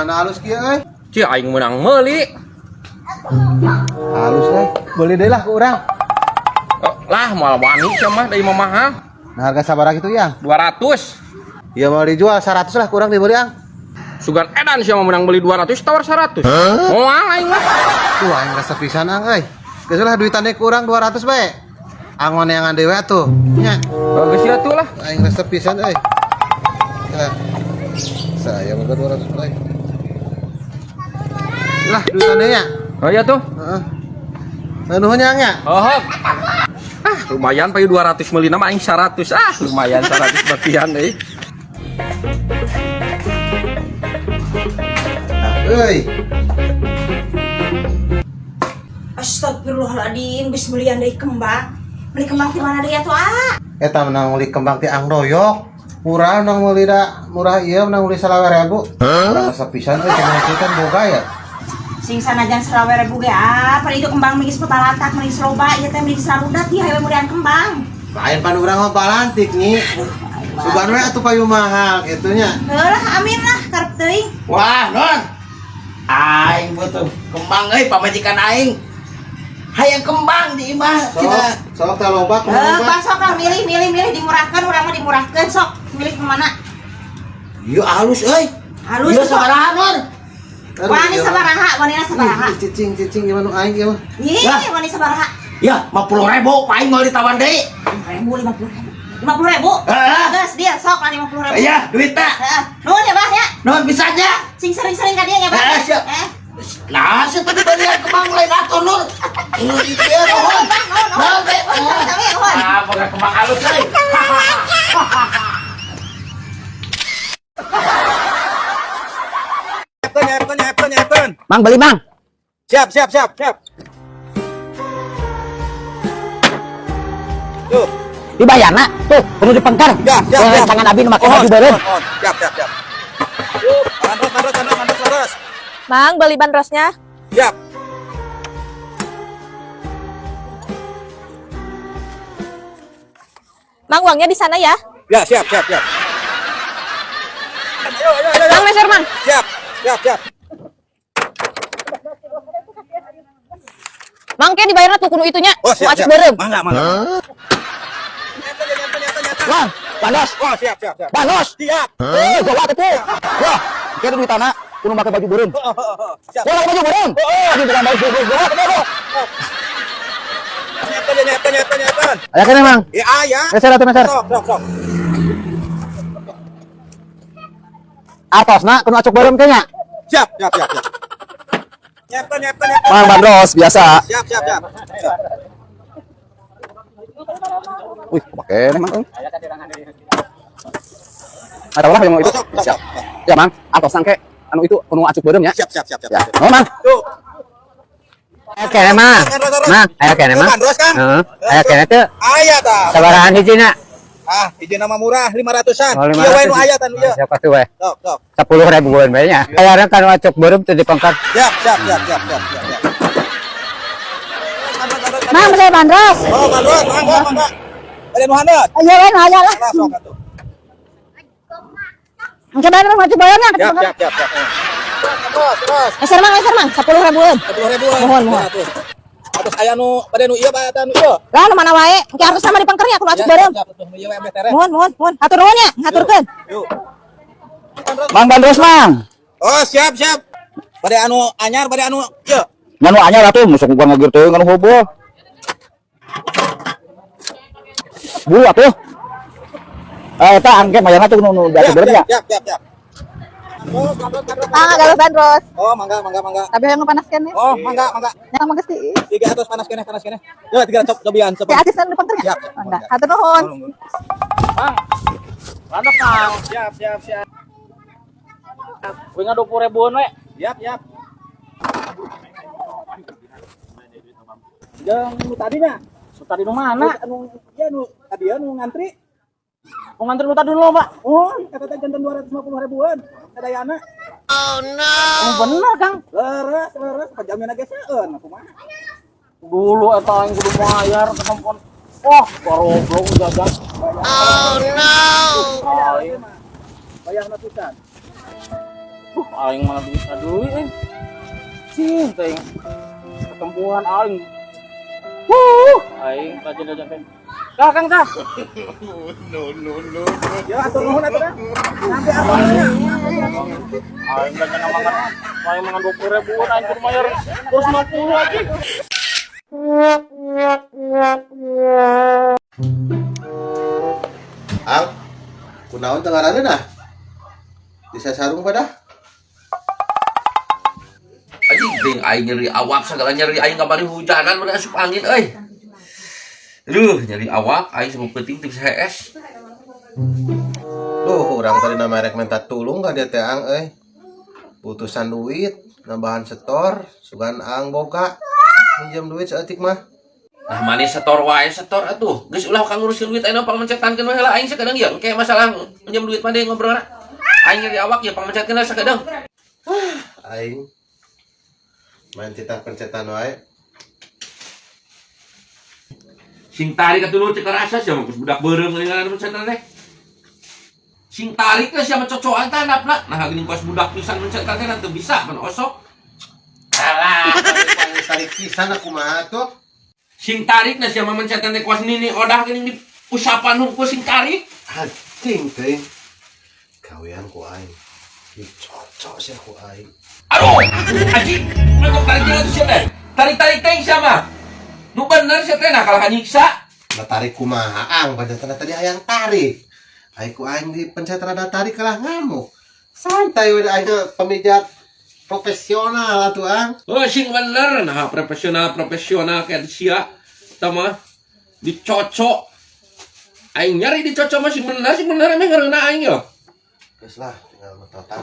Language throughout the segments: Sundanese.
Kembangna halus kieu euy. Cih aing menang meuli. Halus euy. Beli deui lah ku urang. Oh, lah moal wani sia mah da ieu mah mahal. Nah, harga sabaraha kitu yang? 200. Ya mau dijual 100 lah kurang dibeli ang. Sugan edan sia mah menang beli 200 tawar 100. Moal aing mah. Tuh aing rasa pisan ang euy. Geus lah duitannya kurang 200 bae. Angon yang dewe atuh. Nya. Bagus ya tuh lah. Aing resep pisan euy. Nah. Saya mau 200 bae. Lah duitannya nya. Oh iya tuh. Heeh. Nuhun nya nya. Oh. Ah, lumayan payu 200 meuli mah aing 100. Ah, lumayan 100 bagian euy. Nah, euy. Astagfirullahaladzim, geus belian deui kembang. Beli kembang di mana deui atuh, ah? Eta menang meuli kembang ti Ang Doyok. Murah menang meuli da, murah ieu menang meuli 25.000. Murah resep pisan euy kembang itu kan boga ya. Sing sanajan 25.000 ge ah, pada itu kembang mah geus pebalatak, mah geus loba, ieu teh mah geus sarudat ieu hawe meureun kembang. Lain pan urang mah palantik nyi. Sugan we atuh payu mahal kitu nya. Heuh lah, amin lah, karep teuing. Wah, Non. Aing butuh kembang euy pamajikan aing. Hayang kembang di imah Sok, cenah. sok teh loba Heuh, kumaha. Bang sok lah milih milih milih dimurahkeun, urang mah dimurahkeun sok. Milih kemana? Ieu halus euy. Halus Ieu sok. sabaraha, Non? Wani sabaraha, wanina sabaraha. Ih, cicing cicing gimana nu aing ieu mah. Ih, Lah. wani sabaraha. Ya, 50.000 aing moal ditawan deui. 50.000, 50.000. 50.000. Heeh. Geus dia sok lah 50.000. Iya, duitna. Heeh. Nuhun ya, Bah ya. Non bisa nya. Sing sering-sering ka dia ya, Bah. Heeh, siap. Eh. Nah, sih tadi belian kembang lain atuh, Nur. Ieu nuhun. Nuhun, nuhun. Nuhun, teh. Sami-sami, nuhun. Ah, boga kembang halus euy. Nyepen, nyepen, nyepen. Mang beli mang. Siap, siap, siap, siap. Tuh, Dibayarna tuh perlu dipengker. Ya, ya, Boleh ya. tangan abi nu make Mohon, baju beureum. mohon, mohon. Siap, siap, siap. Bandros, bandros, bandros, bandros, bandros. Mang, beli bandrosnya. Siap. Mang, uangnya di sana ya. Ya, siap, siap, siap. Ayo, ayo, ayo, ayo. Mang, meser, Mang. Siap, siap, siap. Mang, kayak dibayarnya tuh kudu itunya. Oh, siap, Acik siap. beureum. Mangga, mangga. Nyepen, nyepen, nyepen, nyepen. Mang, bandros. Oh, siap, siap, siap. Bandros. Siap. Eh, bawa teh. Wah, kieu duit tanah kudu make baju beureum. Oh, oh, oh, oh. Siap. Wah, baju beureum. Aduh, bukan baju beureum. Bawa teh, bawa. Nyepen, nyepen, nyepen, nyepen. Aya keneh, Mang. Ya, ya. Meser atuh meser. Sok, sok, sok. Artosna kudu acuk beureum kayaknya. Siap, siap, siap, siap. Nyepen, nyepen, nyepen. Mang bandros biasa. Siap, siap, siap. Siap. Wih, make nih, Mang. Ada lah yang mau itu. Oh, sok, sok, Siap. sok. Ya, Mang. Artosna ke anu itu kudu acuk beureum ya. Siap, siap, siap, siap. Ya. Oh, Mang. Tuh. Aya kene mah. Mang, aya kene mah. Bandros kan? Heeh. Aya kene teu. Aya tah. Sabarahan hijina? Ah, hiji nama murah 500-an. Oh, Ieu we nu aya tah nu ieu. Siapa tuh we? Sok, sok. 10.000-an bae nya. Bayarna kan acuk beureum teu dipengker. Siap, siap, siap, siap, siap, siap, siap. Bandros, bandros, Mang, beli bandros. Oh, bandros, mangga, mangga. Bade nu handeup. Iya, we, aya lah. Lah, sok atuh. Engke bayar mah bayarna. Siap, siap, siap, siap. Terus, terus. Meser, Mang, meser, Mang. 10.000-an. 10.000-an. Mohon, mohon. Atus aya nu bade nu ieu bade nu ieu. Lah, nu mana wae? Engke harus sama dipengker ya kudu acuk Ya, beureum. siap, atuh nu ieu we tere. Mohon, mohon, mohon. Hatur nuhun ya, ngaturkeun. Yuk. Bandros. Mang bandros, Mang. Oh, siap, siap. Bade anu anyar, bade anu ieu. Nganu anyar atuh musuh gua ngageur teuing nganu hobo. Buru atuh. Eh, eta angke mayarna tuh nu diacuk beureum ya. Siap, siap, siap. Bandros, bandros, bandros. Mang, agak bandros. Oh, mangga, mangga, mangga. Tapi yang panas keneh. Oh, mangga, mangga. Yang mah geus di. 300 panas keneh, panas keneh. Ya, 300 cobian, Si coba. artis nu dipengker ya? Siap. Mangga. Hatur nuhun. Mang, mana Mang? Siap, siap, siap. Gue nggak 20.000-an we. Siap, siap. Jeung nu tadinya. Nu tadi nu mana? Anu, iya nu tadi ya nu ngantri. Mau ngantri nu tadi nu Pak. Oh, kata teh jantan 250.000-an. Sadayana. Oh, bener, Kang. Leres, leres, pajamina ge seueun kumaha. Dulu eta aing kudu bayar ke telepon. Wah, goblok jajan. Oh no. Bayarna pisan. Aing mana duit aduh eh. Cing teh. Ketempuhan aing. Wuh, aing jajan-jajan teh. Dah Kang tah. No no no. Ya atur nuhun atuh dah. Sampai apa aing jajan mangan. Aing mangan 20 ribuan aing kudu mayar 250 aja. Ang, kunaon teu ngaranna? Bisa sarung pada? Anjing ting aing nyeri awak segala nyeri aing kamari hujanan mun asup angin euy. Aduh, nyeri awak aing sebab penting teu bisa hees. Duh, urang tadi nama rek minta tulung ka dia teh Ang euy. Putusan duit, nambahan setor, sugan Ang boga. Minjem duit saeutik mah. Nah, manis setor wae setor atuh. Geus ulah kang ngurusin duit ayeuna pangmencetankeun we heula aing sakedeung ya. Engke masalah minjem duit mah deui ngobrolna. Aing nyeri awak ya pangmencetkeun heula sakedeung. Aing main titah pencetan wae. Sing tarik atuh nu teu karasa sia mah geus budak beureum geuningan mencetan teh. Sing tarik teh sia mah cocokan teh handapna. Nah geuning kos budak pisan mencetan teh teu bisa mun osok. Alah, tarik pisan aku mah tuh. Sing tarik na sia mah mencetan teh kuas nini odah geuning di usapan hungkul sing tarik. Anjing teuing. Gawean ku aing. Dicocok sia ku aing. Aduh, anjing, mun kok tarik jeung sia teh. Tarik-tarik teh sia mah. Nu bener sia teh nah kalah nyiksa. Nah tarik kumaha Ang, pancetan tadi hayang tarik. Aing ku aing di pencetan ada tarik kalah ngamuk. Santai we aing pemijat profesional atuh Ang. Oh, sing bener nah profesional profesional kayak sia. Tah mah dicocok. Aing nyari dicocok mah sing bener emang ngareuna aing yo. Geus lah, tinggal metotan.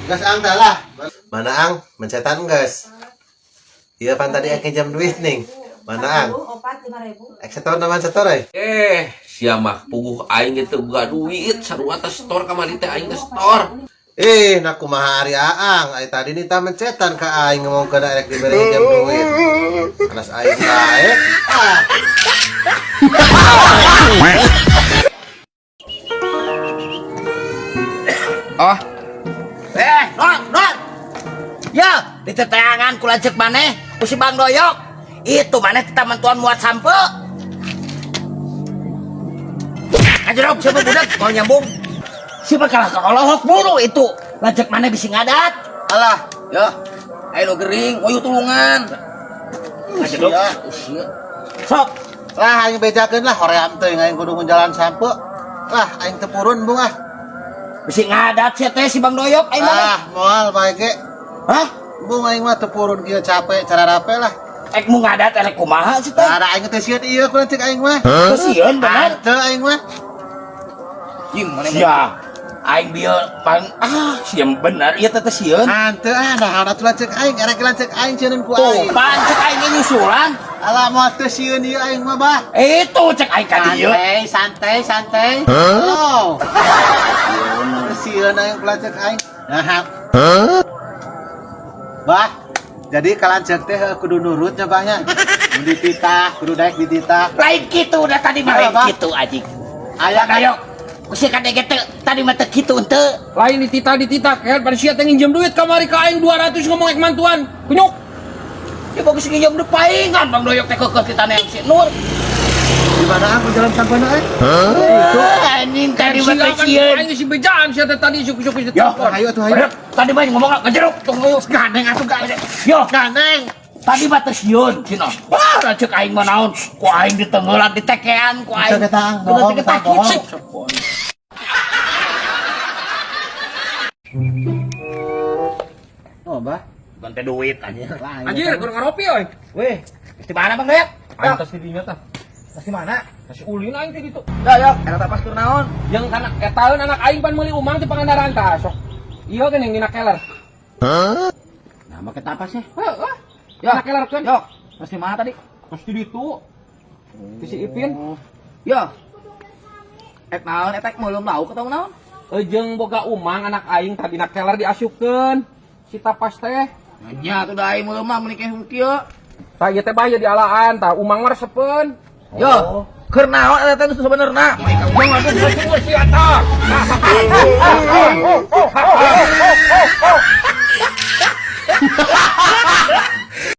Gas Ang dah lah. Mana Ang? Mencetan gas. Iya pan tadi aku jam duit nih. Mana Ang? 4 5 ribu. Ek setor naman setor euy. Sia mah puguh aing ge teu boga duit sarua teh setor kamari teh aing teh setor. Eh, nak kumaha ari Aang? Ari tadi nih ta mencetan ka aing ngomong ke rek diberi jam duit. Anas aing bae. Ah. Oh, Rot, Rot. Ya, di teteangan ku lanceuk maneh, ku si Bang Doyok. Itu maneh teh mantuan muat sampe. Ngajerok siapa budak mau nyambung. Siapa kalah ka olohok buru itu. Lanceuk maneh bisi ngadat. Alah, Ya, ayo lo gering, moyu tulungan. Ngajerok. Sia. Sok, Lah aing bejakeun lah hoream teuing aing kudu jalan sampe. Lah aing teu purun bung ah. Bisi ngadat sia teh si Bang Doyok aing maneh. Ah, moal bae ge. Hah? Bung aing mah teu purun kieu capek cara rape lah. Ek mu ngadat erek kumaha sih teh? Nah, ada aing teh sieun ieu ku lanceuk aing mah. Teu sieun bener. Teu aing mah. Jing, mana Sia. Aing bieu pang ah sia bener ieu teh teh sieun. Hanteu ah, nah atuh lanceuk aing, erek lanceuk aing sieun ku Tuh, aing. pan cek aing ge nyusulan. Alah moal teu sieun ieu aing mah bah. Itu cek aing ka dieu. Santai, santai, santai. Oh. Teu sieun aing ku lanceuk aing. Nah. Bah, jadi kalanceuk teh kudu nurut nya bah nya. Mun dititah, kudu daek dititah. Lain kitu udah tadi mah lain Bah. kitu anjing. Aya Ayo, kusi ka dege teu tadi mah teu kitu henteu. Lain dititah-dititah kehed pada sia teh nginjem duit kamari ka aing 200 ngomong ek mantuan. Kunyuk. Ya bagus nginjem duit paingan Bang Doyok teh keukeuh kita neang si Nur. Di mana aku jalan sampana eh? Itu anjing tadi mah teu sieun. Aing si bejaan sia teh tadi syukur-syukur di Yo, telepon. Hayu atuh hayu. Tadi mah ngomong ngajeruk tunggu Gandeng atuh gandeng. Yo, Gandeng. tadi mah teu sieun cenah. Wah, cek aing mah naon? Ku aing ditenggelan ditekean ku aing. Teu ketang, bohong, Teu ketang, bohong. Oh, bah. Ganti duit anjir. Anjir, kurang ngaropi euy. Weh, di mana Bang Doyok? Aing tas di dinya tah. Tas di mana? Tas ulin aing teh ditu. Ya, ya, eta tapas keur naon? Yang kana etaeun anak aing pan meuli umang di Pangandaran tah sok. Iya geuning dina keler. Nah, make tapas ya. Heeh. Ya. Dina keler kan. Yok, tas di mana tadi? Tas di ditu. Di si Ipin. Yo. Ek naon eta ek meulum lauk atau naon? Jeung boga umang anak aing tadi dina keler diasupkeun. Si tapas teh. Nya atuh da aing meulum mah meuni kieu. Tah ieu teh bahaya dialaan tah umang mah resepeun. Yo. Keur naon eta teh nu sabenerna? Atuh.